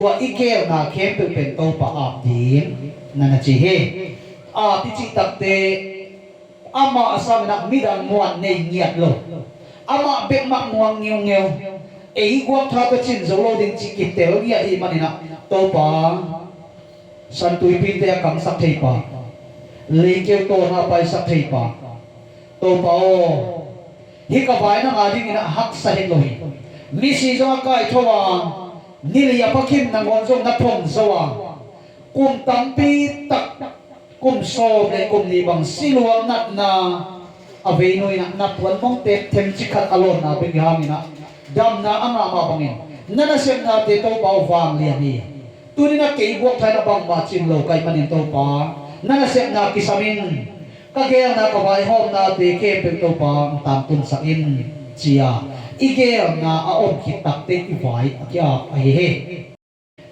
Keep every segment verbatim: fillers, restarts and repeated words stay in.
Tua i geelna khempeuh pen Topa aap ding na na ci hi. Aap i cih takte amah a sanginah midang muan nei ngiat lo, amah bekmah muang ngeungeu, ei guaktha tawh cin zo lo ding cih kitel ngiat i hih maninah Topa, Santuipite a kamsak theipa, leikeu tawna paisak theipa, Topa aw, hih ka vai nang a dingin a haksa het lo hi. Misi zong a kaitho a, nili a pakhin nangawn zong na phong zo a, kum tampi tak, kum sawm le kum nih bang siluang natna a vei nuinah na puan mong tepthem cikhat a lawnna bek hi hanginah damna a ngah mah bangin na nasepnate Topa aw vanglian hi. Tuninah kei guaktha inah bangmah cin lo ka hih manin Topa, na nasepna kisam in ka geelna ka vaihawmnate khempeuh Topa hong tangtunsak in, ci-a i geelna a om khit takte i vai a kiap ahi hi.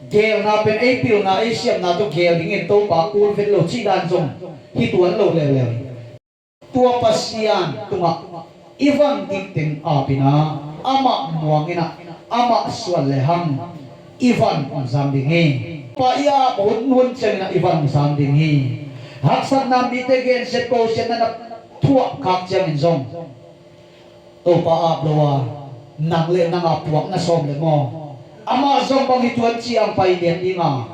Geelna pen ei pilna ei siamna tawh geel dingin Topa kul vet lo cih dan zong hi tuan lo leuleu hi. Tua Pasian tungah i van gik teng aapinah amah muanginah amah suan lehang i van hong zang ding hi. Pa i aap hunhun cianginah i van hong zang ding hi. Haksatna mite gensiat kosiatna na thuah khak ciangin zong Topa aap lo a, nang le nang a puak na sawm le maw? Amah zong bang hi tuan ciang pai lian ding a,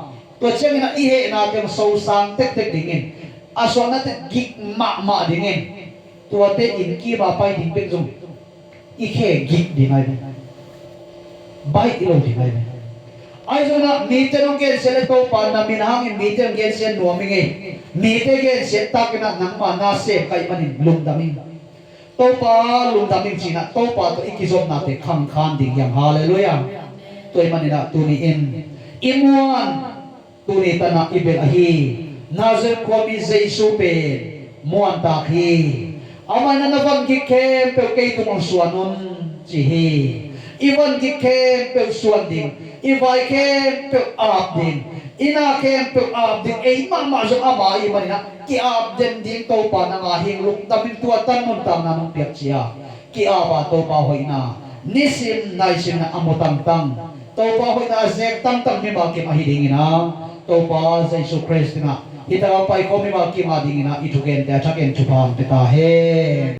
tua ciangin a i hehna teng sosang tektek dingin, a suahna teng gik mahmah dingin, tuate inn kim a pai ding pek zong i khe gik ding ai ve. Baih i lo ding ai ve. Ahi zongin ah mite nong gensiat le Topa na min hangin mite nong gensiat nuam i ngei. Mite gensiat takin ah nangma na sem ka hih manin lungdam ing. Topa lungdam ing cinah Topa tawh i kizopnate khangkhan ding hiam? Halleluiah. Tua hih maninah tuni in i muan, tuni tanah i belh ahi Nazareth khuami Jesu pen muantak hi. Amah inah na van gik khempeuh kei tung hong suan un, ci hi. I van gik khempeuh suan ding, i vai khempeuh aap ding, i na khempeuh aap ding, ei mahmah zong ama i hih maninah ki-aap den ding Topa nang a hing lungdam in tua tan nuntakna nong piak cia ki-aap a Topa hoihna nisim naisim inah a mu tangtang, Topa hoihna a zek tangtang mimal kim ahi dinginah Topa Jesu Khrist inah hih taka paikhawm mimal kim a dinginah i thugente a thakin thupha hong pia ta hen.